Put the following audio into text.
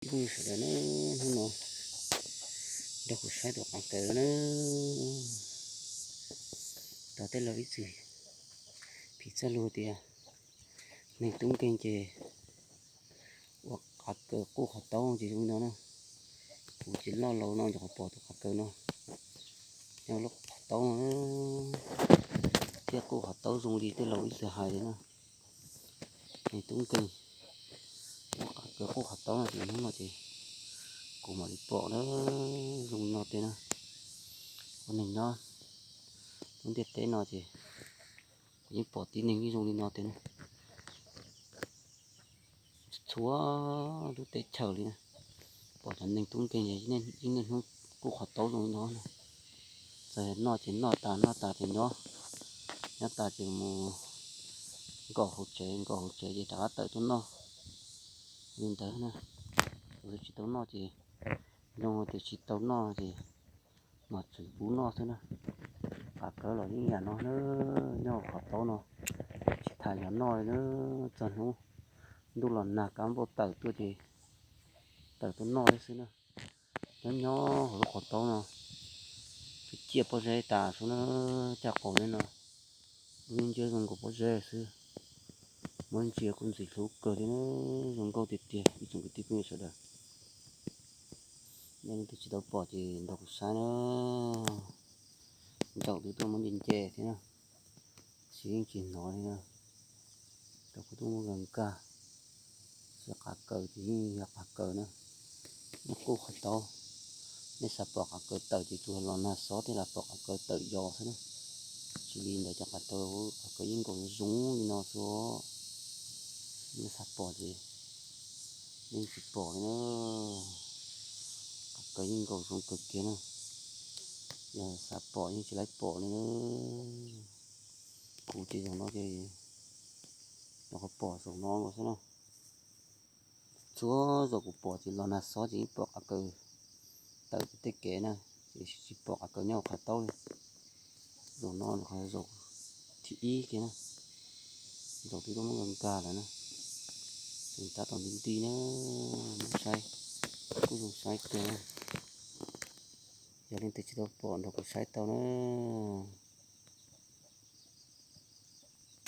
Ib phooj ywg sawv daws na, hnub no nrog kuv saib tus qav kaws na. Tau tej laus ib txwm piv txoj lus tias neeg tub nkeeg ces ua qav kaws quj qhov taub ces zoo li no na. Kuv ces loj laus no ces qhov pom tus qav kaws no, nyob lub qhov taub no thiaj quj qhov taub zoo li tej laus ib txwm hais li na. Neeg tub nkeeg ua qav kaws quj qhov taub no ces hnub no ces kuv mam li pom na, zoo li no tiag na. Ua neeg nyob lub ntiaj teb no ces kuv yeej pom tib neeg yeej zoo li no tiag na. Txhua lub teb chaws li na, pom cov neeg tub nkeeg yeej niaj hnub quj qhov taub zoo li no na. Txawm noj ces noj tas, noj tas ces nyob, nyob tas ces mus nkaum hauv tsev, nkaum hauv tsev ces rov qab tawm tuaj noj li ntawd na. Tus twg tsis tau noj ces, zoo tias tsis tau noj ces mam txwm pub noj xwb na. Qav kaws los yeej yam no na, nyob qhov taub no, tsis tham yog noj li na. Txog hnub ntuj los nag kab npauj tawm tuaj ces tawm tuaj noj li xwb na. Nyob nyob hauv lub qhov taub no, tsuas ciaj pob zeb tas xwb na, caj qaum li no, lub nceb zoo nkaus pob zeb xwb. Muab ntsia kuj ntxim hlub kawg li na, zoo nkauj tiag tiag ib tsoom kwv tij phooj ywg sawv daws. Nej leej twg tsis tau pom ces nrog kuv saib na. Nraum twb tuaj muab nce nce thiab na, tsis yeej tsis hnov li na. Rau kuv tuaj muab nkag nkag, tsis qav kaws ces yeej yog qav kaws na. Nyob quj qhov taub, nej xav pom qav kaws tawm ces tsuas los nag xob thiaj li pom qav kaws tawm yos xwb na. Tsis li ntawd cov qav kaws, qav kaws yeej nkaus zoo li no xwb. Nej xav pom ces yeej tsis pom li na. Qav kaws yeej nkaus zoo kawg kiag na. Yog xav pom yeej tsis laib pom li na. Kuv ces zaum no ces nyuam qhuav pom zaum no xwb na. Txhua zaus kuv pom ces los nag xob ces yeej pom qav kaws tawm tej kev na, ces tsis pom qav kaws nyob hauv qhov taub li. Zaum no qhov zaum thib ib kiag na, zaum twb tuaj muab nkag nkag lawm na. Tseem tab tom nti nti na, muab saib, kuj zoo saib kawg. Yog leej twg tsis tau pom nrog kuv saib tau na.